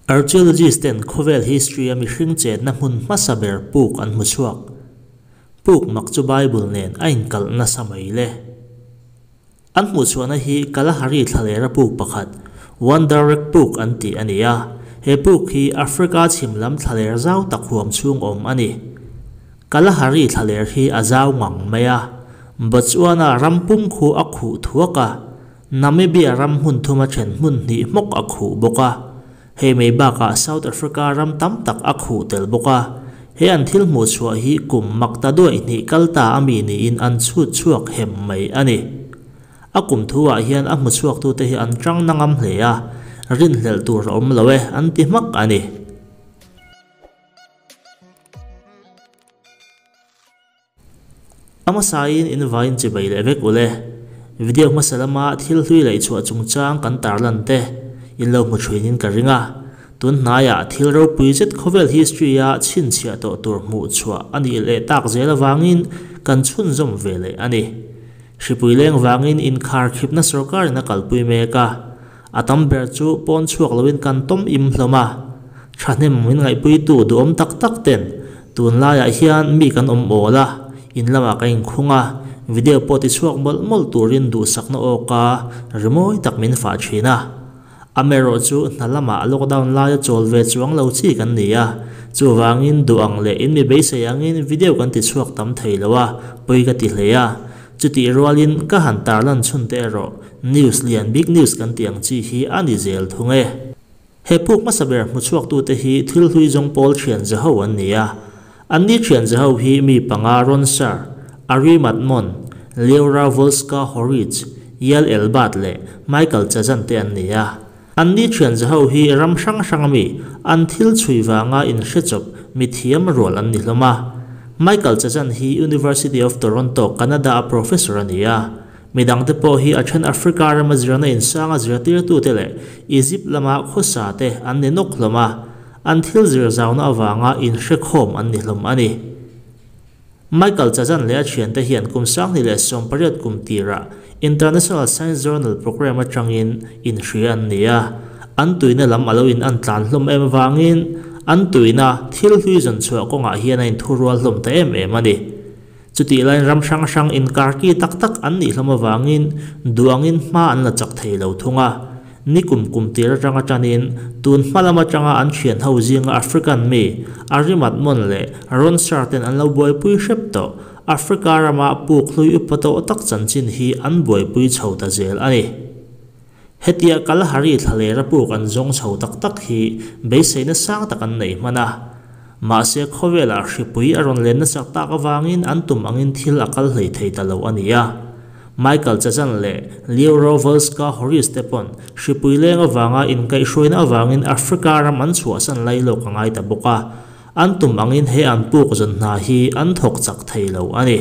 Archaeologist ten khawvel history a mihring chenna hmun hmasa ber puk an hmu chhuak. Puk mak chu Bible nen a inkalh nasa mai le. An hmuh chhuahna hi Kalahari thlalera puk pakhat, Wonderwerk puk an tih a ni a. He puk hi Africa chhim lam thlaler zau tak huam chhung awm a ni. Kalahari thlaler hi a zau ngang mai a, Botswana ram pum khu a khuh thuak a, Namibia ram hmun thuma then hmun hnih hmawk a khuh bawk a. Hei mai bakah South Africa ram tam tak a khuh tel bawk a. He an thil hmuh chhuah hi kum mak ta duaih hnih kal ta a mi niin an chhut chhuak hem mai a ni. A kum thu ah hian a hmu chhuaktute hi an tang na ngam hle a, rinhlelh tur a awm lo e an ti hmak a ni. A hmasain in vain chibai leh vek ule. Video hmasa lama thil hlui laih chhuah chungchang kan tarlan te in lo hmu thuinin ka ring a. Tun hnaiah thil ropui zet khawvel history a chhinchhiah tawh tur hmuh chhuah a nih leh tak zel avangin kan chhunzawm ve leh a ni. Hripui leng vangin inkhar khipna sorkarin a kalpui mek a. A tam ber chu pawn chhuak loin kan tawm im hlawm a. Thahnem min ngaihpuitu duhawm tak tak ten Tunlaiah hian mi kan awm awl a, in lamah ka inkhung a, video pawh ti chhuak mawlh mawlh turin duhsakna awka rimawi tak min fah thin a. Amaherawh chu hna lamah lockdown laia chawl ve chuang lo chi kan ni a, chuvangin duh ang leh in mi beisei angin video kan ti chhuak tam thei lo a, pawi ka ti hle a. Chutih rualin ka han tarlan chhun te erawh news lian big news kan tih ang chi hi a ni zel thung e. He puk hmasa ber hmu chhuaktute hi thil hlui zawng pawl thian zaho an ni a. Anni thian zaho hi mi panga Ron Sher, Ari Madmon, Leora Volska Horwitz, Yael Elbad leh Michael Chazan te an ni a. Anni thian zaho hi ram hrang hrang ami an thil chhui vanga inhre chawp mi thiam rual an ni hlawm a. Michael Chazan hi University of Toronto, Canada a professor a ni a. Midangte pawh hi a then Africa rama zirna insanga zirtirtute leh Egypt lama khawsa te an ni nawk hlawm a, an thil zir zauna avanga inhrekhawm an ni hlawm a ni. Michael Chazan leh a thiante hian kum 2018 kum tirah International Science Journal program atangin inhria an ni a, an tuina lam a lo in an tlan hlawm em avangin an tuina thil hlui zawn chhuah kawngah hian a inthurual hlawm ta em em a ni. Chutih laiin ram hrang hrang inkarki tak tak an nih hlawm avangin duangin hma an la chak thei lo thung a. Nikum kum tir atanga tanin tun hma lam atanga an thian ho zinga African mi Ari Madmon leh Ron Sar ten an lo buaipui hrep tawh. Africa rama puk hlui upa tawh tak chanchin hi an buaipui chho ta zel a ni. Hetia Kalahari thlalera puk an zawng chho tak tak hi beiseina sang tak an nei hman a. Mahse khawvelah hripui a rawn len nasak tak avangin an tum angin thil a kal hlei thei ta lo a ni a. Michael Chazan leh Leo Rovelska Horis te pawn hripui leng avanga inkaihhruaina avangin Africa ram an chhuahsan lai lawk a ngai ta bawk a. An tum angin he an puk zawn hna hi an thawk chak thei lo a ni.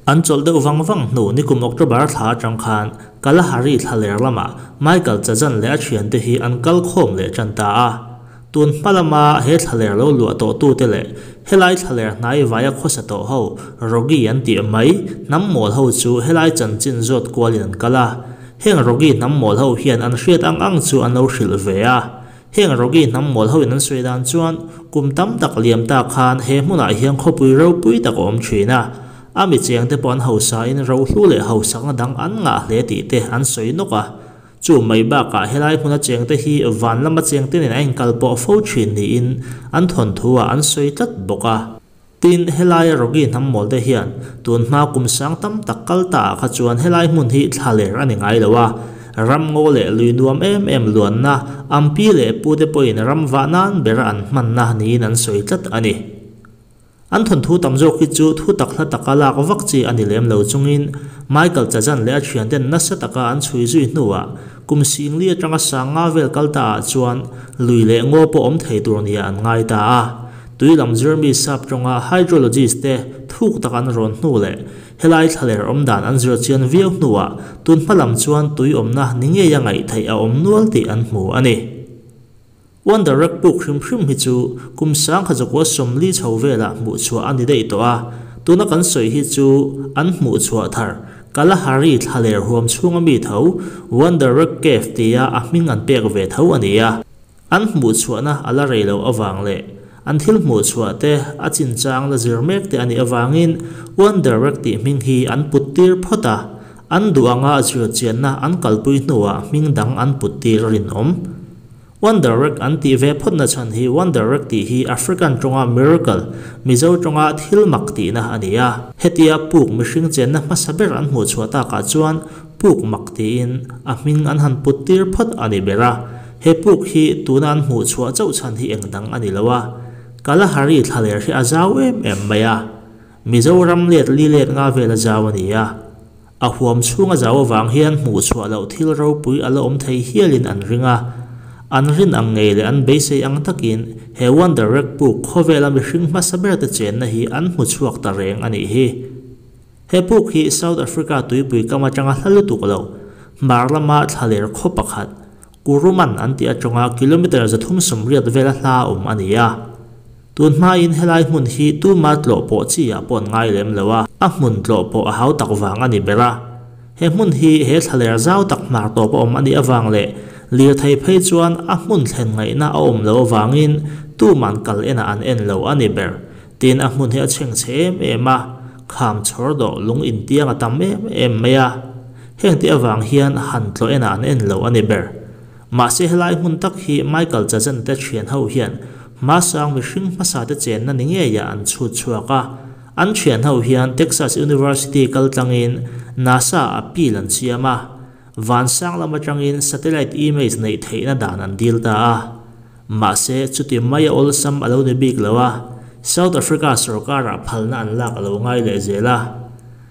An chawlh deuh vang vang hnu nikum October thla atang khan Kalahari thlaler lamah Michael Chazan leh a thiante hi an kal khawm leh tan ta a. Tun hma lama he thlaler lo luah tawhtute leh helai thlaler hnai vaia khawsa tawh ho Rogi an tih mai hnam mawl ho chu helai chanchin zawt kualin an kal a. Heng Rogi hnam mawl ho hian an hriat ang ang chu an lo hrilh ve a. Heng Rogi hnam mawl hoin an sawi dan chuan kum tam tak liam ta khan he hmunah hian khawpui ropui tak a awm thin a. A mi chengte pawh an hausain rohlu leh hausakna dang an ngah hle tih te an sawi nawk a. Chu mai bakah helai hmuna chengte hi van lama chengte nen a inkal pawh fo thin niin an thawnthu-ah an sawi tlat bawk a. Tin, helaia Rogi hnam mawlte hian tun hma kum sang tam tak kal ta ah kha chuan helai hmun hi thlaler a ni ngai lo a, ram ngaw leh lui nuam em em luanna ampi leh pute pawhin ram vah nan bera an hmanna niin an sawi tlat a ni. An thawnthu tam zawk hi chu thu tak hla taka lak vak chi a ni lem lo chungin Michael Chazan leh a thianten nasa taka an chhui zui hnuah kum singli atanga sanga vel kal ta ah chuan lui leh ngaw pawh awm thei tur nia an ngai ta a. Tui lam zirmi sap tawnga hydrologist te thuk tak an rawn hnu leh helai thlaler awm dan an zir chian viau hnuah tun hma lam chuan tui awmna ni ngeia ngaih theih a awm nual tih an hmu a ni. Wonderwerk puk hrim hrim hi chu kum 1940 chho velah hmuh chhuah a ni daih tawh a, tuna kan sawi hi chu an hmuh chhuah thar Kalahari thlaler huam chhunga mi tho Wonderwerk Cave tia a hming an pek ve tho a ni a. An hmuhchhuahna a la rei loh avang leh an thil hmuhchhuah te a chinchang la zir mek te a nih avangin Wonderwerk tih hming hi an put tir phawt a, an duh anga zirchianna an kalpui hnuah hming dang an put tir a rinawm. Wonderwerk an tih ve phawtna chhan hi Wonderwerk tih hi African tawnga miracle, Mizo tawnga thil mak tihna a ni a. Hetia puk mihring chenna hmasa ber an hmuh chhuah takah chuan puk mak tiin a hming an han put tir phawt a ni ber a. He puk hi tuna an hmuh chhuah chauh chhan hi eng dang a ni lo a. Kalahari thlaler hi a zau em em mai a. Mizoram let li let nga vel a zau a ni a. A huam chhung a zau avang hian hmuh chhuah loh thil ropui a la awm thei hialin an ring a. An rin ang ngei leh an beisei ang takin he Wonderwerk puk khawvela mihring hmasa berte chenna hi an hmu chhuak ta reng a nih hi. He puk hi South Africa tuipui kam atanga hla lutuk lo, hmar lama thlaler khaw pakhat, Kuruman an tih atanga kilometre 380 vela hla awm a ni a. Tun hmain helai hmun hi tuma tlawh pawh chi ah pawh an ngai lem lo a, a hmun tlawh pawh a hau tak vang a ni ber a. He hmun hi he thlaler zau tak hmar tawp a awm a nih avang leh lirthei phei chuan a hmun thlen ngaihna a awm loh avangin tuman kal enah an en lo a ni ber. Tin, a hmun hi a chhengchhe em em a, kham chhawr dawh lung intiang a tam em em mai a. Heng te avang hian han tlawh enah an en lo a ni ber. Mahse helai hmun tak hi Michael Chazan te thian ho hian hmasang mihring hmasa te chenna ni ngeiah an chhut chhuak a. An thian ho hian Texas University kal tlangin NASA appeal an siam a. Vansang lam atangin satellite image neih theihna dan an dil ta a. Mahse chuti mai a awlsam a lo ni bik lo a, South Africa sorkarah phalna an lak a lo ngai leh zel a.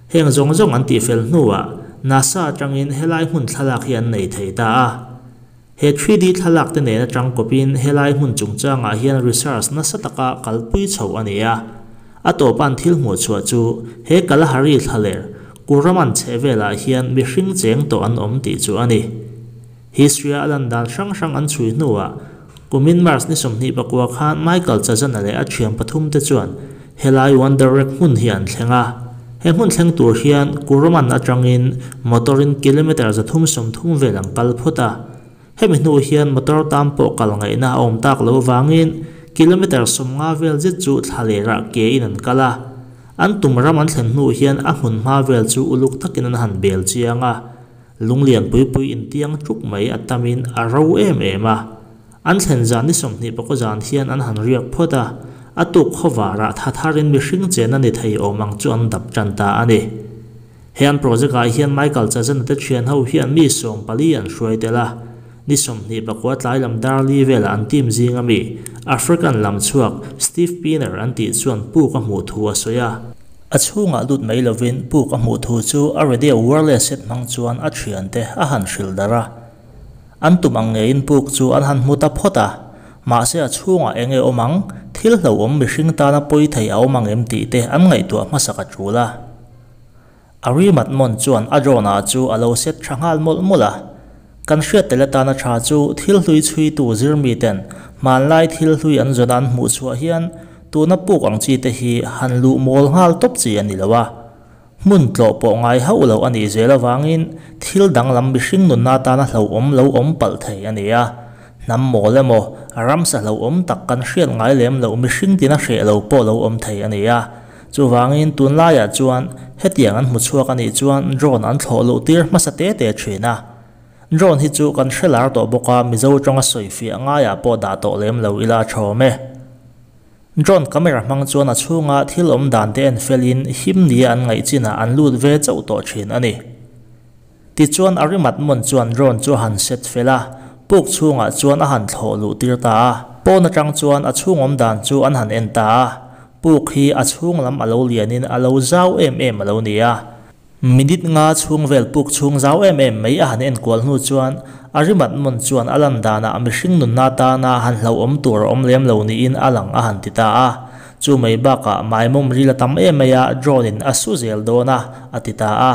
Heng zawng zawng an tihfel hnuah NASA atangin helai hmun thlalak hi an nei thei ta a. He 3D thlalak te nen atang kawpin helai hmun chungchangah hian research nasa taka kalpui chhoh a ni a. A tawpan thil hmuh chhuah chu he Kalahari thlaler Kuraman chhehvelah hian mihring cheng tawh an awm tih chu a ni. History a lan dan hrang hrang an chhui hnuah kumin March ni 29 khan Michael Chazana leh a thian pathum te chuan helai Wonderwerk hmun hi an thleng a. He hmun thleng tur hian Kuruman atangin motorin kilometre 330 vel an kal phawt a. Hemi hnu hian motor tam pawh kal ngaihna a awm tak lo wangin kilometre 50 vel zet chu thlalerah ke in an kal a. An tum ram an thlen hnu hian a hmun hma vel chu uluk takin an han bel chiang a. Lunglian pui pui intiang tuk mai a tamin a ro em em a. An thlen zan ni 29 zan hian an han riak phawt a. A tuk khawvarah thatharin mihring chena ni thei awm ang chu an dap tan ta a ni. He an project ah hian Michael Chazan te thian ho hian mi 14 an hruai tel a. Ni 29 tlai lam darli vela an team zing ami African lam chhuak Steve Pienaar an tih chuan puk a hmuh thu a sawi a. A chhungah lut mai lovin puk a hmuh thu chu a radio wireless set hmang chuan a thian te a han hril dar a. An tum ang ngeiin puk chu an han hmu ta phawt a. Mahse a chhungah enge awm ang, thil hlo awm mihring tana pawi thei a awm ang em tih te an ngaihtuah hmasak a tul a. A rimat mon chuan a drone ah chu a lo set tha nghal mawlh mawlh a. Kan hriat tel atana tha chu thil hlui chhui tu zir mi ten hmanlai thil hlui an zawn an hmuh chhuah hian tuna puk ang chi te hi han luh mawl nghal tawp chi a ni lo a. Hmun tlawh pawh ngai hauh lo a nih zel awangin thil dang lam mihring nunna tana hlo awm lo awm palh thei a ni a. Hnam mawl emaw ramsa hlo awm tak kan hriat ngai lem loh mihring tina hreh lo pawh lo awm thei a ni a. Chuwangin tun laiah chuan hetiang an hmu chhuak a nih chuan drone an thlawh luh tir hmasa te te thin a. Drone hi chu kan hrelar tawh bawk a Mizo tawnga sawi fiah ngaiah pawh dah tawh lem lo ila thawm e. Drone camera hmang chuan a chhunga thil awm dan te en felin him nia an ngaih chinah an lut ve chauh tawh thin a ni. Ti chuan a rimat mon chuan drone chu han set fel a, puk chhungah chuan a han thlawh luh tir ta a. Pawn atang chuan a chhung awm dan chu an han en ta a. Puk hi a chhung lam a lo lianin a lo zau em em a lo ni a. Minute nga chhung vel puk chhung zau em em mai a han en kual hnu chuan a rimat mon chuan a lan danah mihring nunna tana han hlo awm tur a awm lem lo niin a lang a han ti ta a. Chu mai bakah maimawm ril a tam em mai a drone in a su zel dawn a a ti ta a.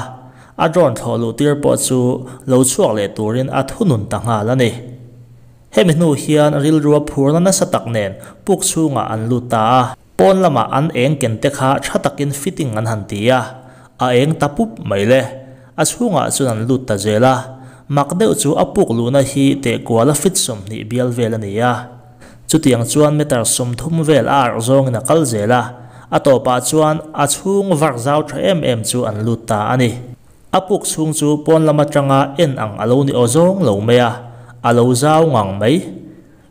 A drone thlawh luh tir pawh chu lo chhuak leh turin a thunun ta nghal a ni. Hemi hnu hian rilru a phurna nasa tak nen puk chhungah an lut ta a. Pawn lamah an eng ken te kha tha takin fitting an han ti a. A eng ta pup mai le. A chhungah chuan an lut ta zel a. Mak deuh chu a puk luhna hi teh kuala feet 20 bial vel a ni a. Chutiang chuan meter 30 vel a arh zawngin a kal zel a, a tawpah chuan a chhung var zau tha em em chu an lut ta a ni. A puk chhung chu pawn lam atanga en ang a lo ni aw zawng lo mai a, a lo zau ngang mai.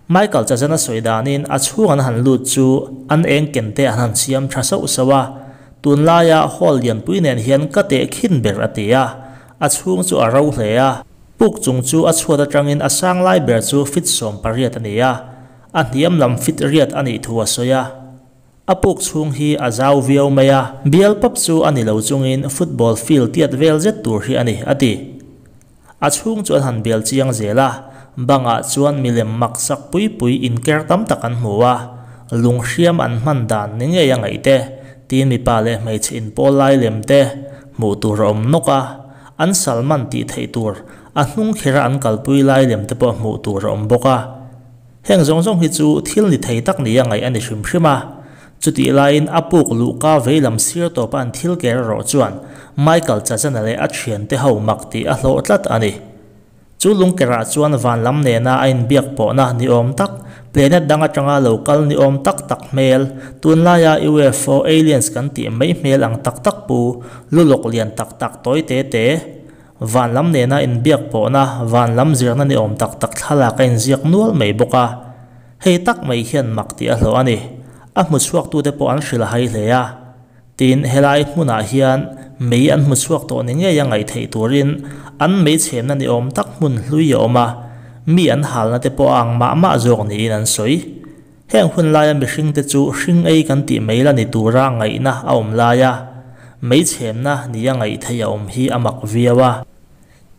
Michael Chazan a sawi danin a chhung an han lut chu an eng ken te an han siam tha sauh sauh a, tunlaia hall lianpui nen hian ka teh khin ber a ti a, a chhung chu a ro hle a. Puk chung chu a chhuat atangin a sang lai ber chu feet 18 a ni a, a hniam lam feet 8 a nih thu a sawi a. A puk chhung hi a zau viau mai a, bial pap chu a ni lo chungin football field tiat vel zet tur hi a ni, a ti. A chhung chu an han bel chiang zel a, bangah chuan milem mak sak pui pui inker tam tak an hmu a, lung hriam an hman dan ni ngei a ngaih te, tin mipa leh hmeichhe inpawl lai lem te hmuh tur a awm nawk a, an salman tih theih tur a hnung khera an kalpui lai lem te pawh hmuh tur a awm bawk a. Heng zawng zawng hi chu thil ni thei tak ni a ngaih a ni hrim hrim a. Chutih laiin a puk luhka veilam sir tawpa an thil ker erawh chuan Michael Chazana leh a thiante ho mak tih a hlawh tlat a ni. Chu lungkerah chuan van lam nena a inbiak pawhna ni awm tak, planet dang atanga lo kal ni awm tak tak hmel, tunlaia UFO aliens kan tih mai hmel ang tak tak pu, lulawk lian tak tak tawi te te, van lam nena inbiak pawhna, van lam zirna ni awm tak tak thlalak a inziak nual mai bawk a. Hei tak mai hian mak tih a hlawh a ni. A hmu chhuaktute pawh an hrilh a hai hle a. Tin, helai hmunah hian mei an hmu chhuak tawh ni ngei a ngaih theih turin an mei chhemna ni awm tak hmun hlui a awm a, mi an halna te pawh a ang mah mah zawk niin an sawi. Heng hun laia mihringte chu hring ei kan tih mai la ni tura ngaihna a awm laia mei chhemna nia ngaih theih a awm hi a mak viau a.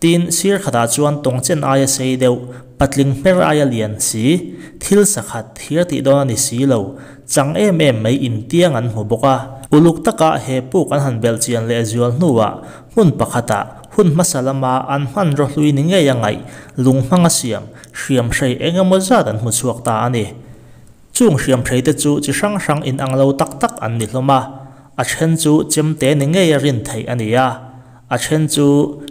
Tin, sir khatah chuan tawngchen aia sei deuh, patling hmer aia lian si, thil sakhat thir tih dawn a ni si lo, chang em em mai intiang an hmu bawk a. Uluk taka he puk an han belh chian leh zual hnuah hmun pakhatah hun hmasa lama an hmanraw hlui ni ngei a ngaih lung hmanga siam hriam hrei eng emaw zat an hmu chhuak ta a ni. Chung hriam hrei te chu chi hrang hrang inang lo tak tak an ni hlawm a, a then chu chemte ni ngei a rin theih a ni a. A then chu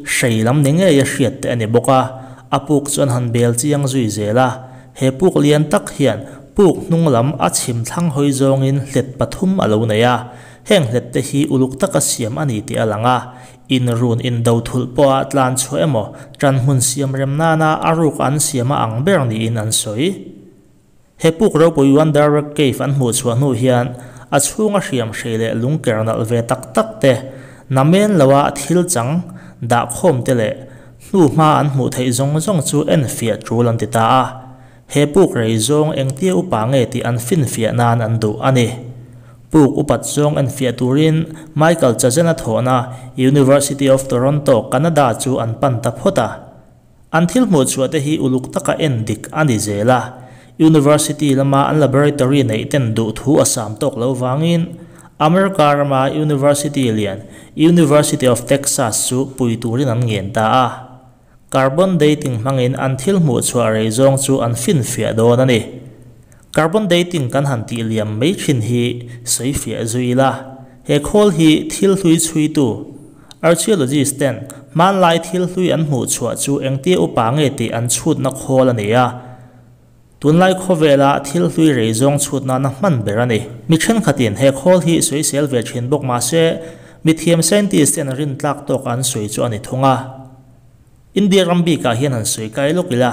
hrei lam ni ngei a hriat te a ni bawk a, a puk chu an han bel chiang zui zel a. He puk lian tak hian puk hnung lam a chhim thlang hawi zawngin hlet pathum a lo nei a, heng hlet te hi uluk taka siam a ni tih a lang a, inrun indo thulh pawha tlan chhuah emaw tan hmun siam rem nana a ruk an siam a ang ber niin an sawi. He puk ropui Wonder Rock Cave an hmuh chhuah hnu hian a chhunga hriam hrei leh lungker nalh ve tak tak te, namen loa thil chang dah khawm te leh hnu hma an hmuh theih zawng zawng chu en fiah tul an ti ta a. He puk rei zawng engtia upa nge tih an fin fiah nan an duh a ni. Puk upat zawng en fiah turin Michael Chazena thawhna University of Toronto, Canada chu an pan ta phawt a. An thil hmuh chhuah te hi uluk taka en dik a ni zel a, University lama an laboratory neih ten duh thu a sam tawk lo vangin America rama University lian University of Texas chu pui turin an ngen ta a. Carbon dating hmangin an thil hmuh chhuah rei zawng chu an fin fiah dawn a ni. Carbon dating kan han tih liam mai thin hi sawi fiah zui la, he khawl hi thil hlui chhuitu archaeologist ten hmanlai thil hlui an hmuh chhuah chu engtia upa nge tih an chhutna khawl a ni a. Tunlai khawvela thil hlui rei zawng chhutna na hman ber a ni. Mi thenkhatin he khawl hi sawisel ve thin bawk mah se, mithiam scientist ten rin tlak tawk an sawi chu a ni thung a. India ram bikah hian han sawi kai lawk ila,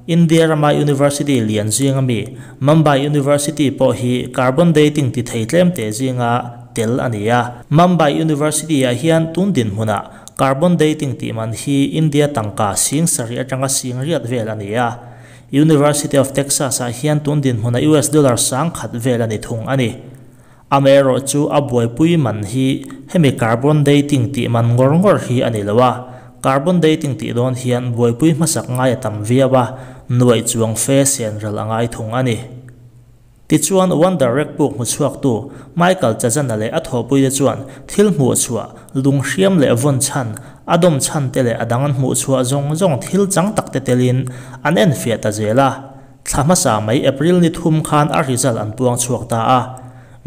India rama University lian zinga mi Mumbai University pawh hi carbon dating ti thei tlem te zinga tel a ni a. Mumbai University ah hian tun dinhmunah carbon dating tih man hi India tangka sing sarih atanga sing riat vel a ni a. University of Texas ah hian tun dinhmunah US dollar sang khat vel a ni thung a ni. Amaherawh chu a buaipui man hi hemi carbon dating tih man ngawr ngawr hi a ni lo a, carbon dating tih dawn hian buaipui hmasak ngai a tam viau a, nuaih chuang fe sen ral a ngai thung a ni. Tichuan Wonder Rek puk hmu chhuaktu Michael Chazana leh a thawhpuite chuan thil hmuh chhuah, lung hriam leh vawn chhan, a dawm chhan te leh a dang an hmuh chhuah zawng zawng thil chang tak te telin an en fiah ta zel a. Thla hmasa mai April ni thum khan a result an puang chhuak ta a.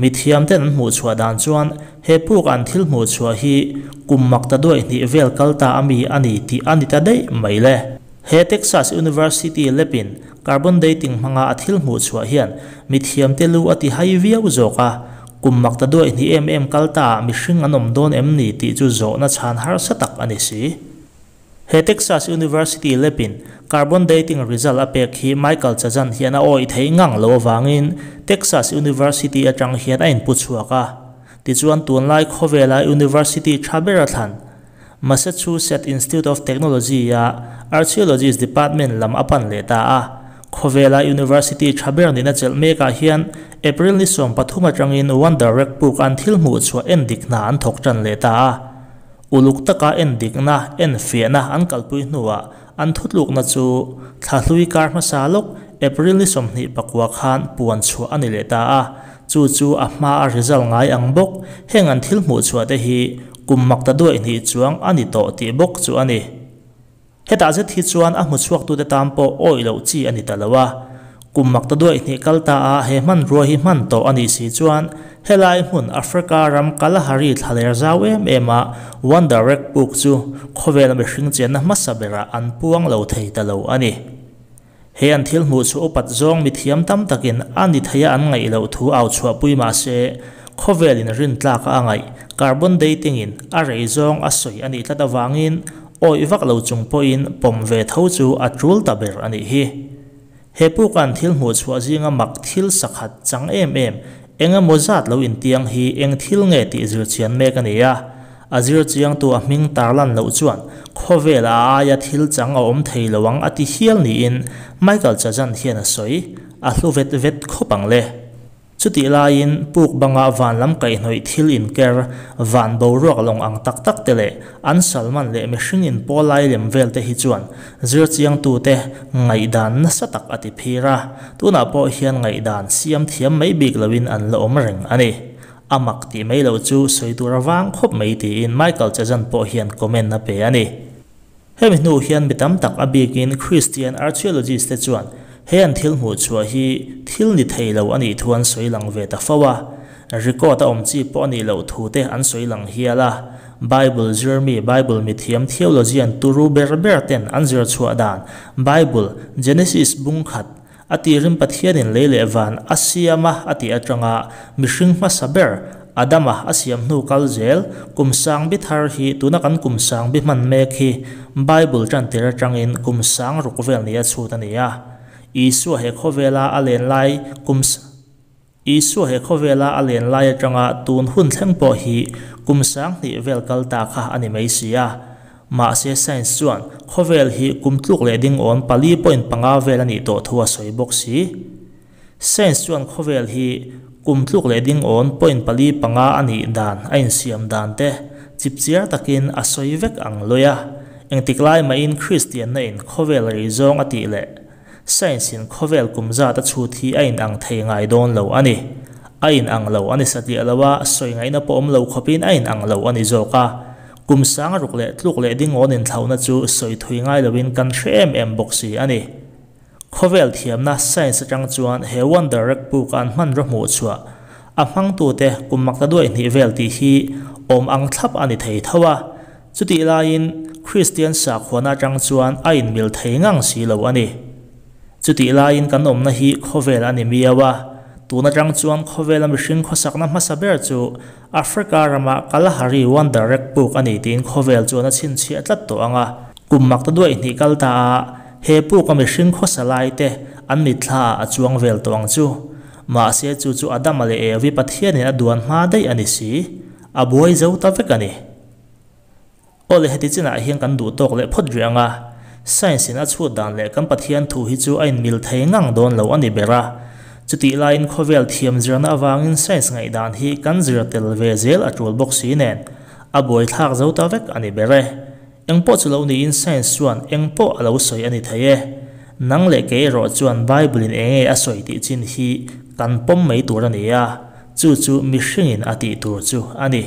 Mithiam ten an hmuh chhuah dan chuan he puk an thil hmuh chhuah hi kum maktaduai hnih vel kal ta ami a ni tih a ni ta daih mai le. He Texas University lab-in carbon dating hmanga a thil hmuh chhuah hian mithiamte lu a ti hai viau zawk a, kum maktaduai hnih em em kal ta ah mihring an awm dawn em ni tih chu zawhna chhan harsa tak a ni si. He Texas University lab-in carbon dating result a pek hi Michael Chazan hian a awih theih ngang lo avangin Texas University atang hian a inpu chhuak a. Tichuan tunlai khawvela university tha ber a thlan, Massachusetts Institute of Technology-a Archaeologist Department lam a pan leh ta a. Khawvela university tha ber nihna chelh mekah hian April ni 13 atangin Wonder Rec puk an thil hmuh chhuah endik hna an thawk tan leh ta a. Uluk taka endikna, enfiahna an kalpui hnuah an thutlukna chu thla hlui kar hmasa lawk April ni 29 khan puan chhuah a ni leh ta a, chu chu a hma a result ngai ang bawk. Heng an thil hmuh chhuah te hi kum maktaduai hnih chuang a ni tawh tih bawk chu a ni. Hetah zet hi chuan a hmuchhuaktute tan pawh awih loh chi a ni ta lo a. Kum maktaduai hnih kal ta a he hmanrua hi hman tawh a nih si chuan helai hmun Africa ram Kalahari thlaler zau em em a Wonder Rek puk chu khawvela mihring chenna hmasa berah an puang lo thei ta lo a ni. He an thil hmuh chu upat zawng mithiam tam takin a ni theia an ngaih loh thu au chhuahpui mah se khawvelin rintlak a ngaih carbon dating in a rei zawng a sawi a nih tlat avangin awih vak lo chung pawhin pawm ve tho chu a tul ta ber a nih hi. He pukan thil hmuh chhuah zinga mak thil sakhat chang em em engemaw zat lo intiang hi eng thil nge tih zir chian mek a ni a. A zir chiang tu a hming tarlan loh chuan khawvel a aia thil chang a awm thei lo ang a ti hial niin Michael Chazan hian a sawi a hlu vet vet khawp ang le. Chutih laiin puk banga van lam kaihhnawih thil inker, van boruak lawng ang tak tak te leh an salman leh mihring inpawl lai lem vel te hi chuan zir chiangtute ngaihdan nasa tak a ti phir a, tunah pawh hian ngaihdan siam thiam mai bik loin an la awm reng a ni. A mak tih mai loh chu sawi tur a vang khawp mai tiin Michael Chazan pawh hian comment a pe a ni. Hemi hnu hian mi tam tak a bikin Christian archaeologist te chuan he an thil hmuh chhuah hi thil ni thei lo a nih thu an sawi lang ve ta fo a. Record a awm chi pawh a nih loh thu te an sawi lang hial a. Bible zirmi, Bible mithiam theologian turu ber ber ten an zir chhuah dan Bible, Genesis bung khat a tirin Pathianin lei leh van a siam a a tih atanga mihring hmasa ber Adama a siam hnu kal zel kum sang bi thar hi tuna kan kum sang bi hman mek hi Bible tan tir atangin kum sang ruk vel ni a chhut a ni a. Isua he khawvela a len lai kum Isua he khawvela a len lai atanga tun hun thleng pawh hi kum sang hnih vel kal ta kha a ni mai si a. Mahse science chuan khawvel hi kum tluk leh ding awn 4.5 vel a nih tawh thu a sawi bawk si. Science chuan khawvel hi kum tluk leh ding awn 0.45 a nih dan a insiam dan te chipchiar takin a sawi vek ang lawi a. Engtik lai mahin Christian na in khawvel rei zawng a tih leh science in khawvel kum zat a chhut hi a inang thei ngai dawn lo a ni. A inang lo a ni satliah lo a, sawi ngaihna pawh awm lo khawpin a inang lo a ni zawk a. Kum sang ruk leh tluk leh ding awn inthlauhna chu sawi thui ngai loin kan hre em em bawk si a ni. Khawvel thiamna science atang chuan he Wonder Rek puk an hmanraw hmuh chhuah a hmangtute kum maktaduai hnih vel tih hi awm ang thlap a ni thei tho a. Chutih laiin Christian sakhuana atang chuan a inmil thei ngang si lo a ni. Chutih laiin kan awmna hi khawvel a ni miau a. Tun atang chuan khawvela mihring khawsakna hmasa ber chu Africa rama Kalahari Wonder Rek puk a ni tiin khawvel chuan a chhinchhiah tlat tawh ang a. Kum maktaduai hnih kal ta a he puk a mihring khawsa lai te an mitthla a chuang vel tawh ang chu. Mahse chu chu Adama leh Evi Pathianin a duan hma daih a ni si. A buai zo ta vek a ni. Awle heti chinah hian kan duh tawk leh phawt rih ang a. Science in a chhut dan leh kan Pathian thu hi chu a inmil thei ngang dawn lo a ni ber a. Chutih laiin khawvel thiam zirna avangin science ngaihdan hi kan zir tel ve zel a tul bawk si nen a buai thlak zo ta vek a ni ber e. Eng pawh chu lo niin science chuan eng pawh a lo sawi a ni thei e. Nang leh kei erawh chuan Bible in enge a sawi tih chin hi kan pawm mai tur a ni a, chu chu mihringin a tih tur chu a ni.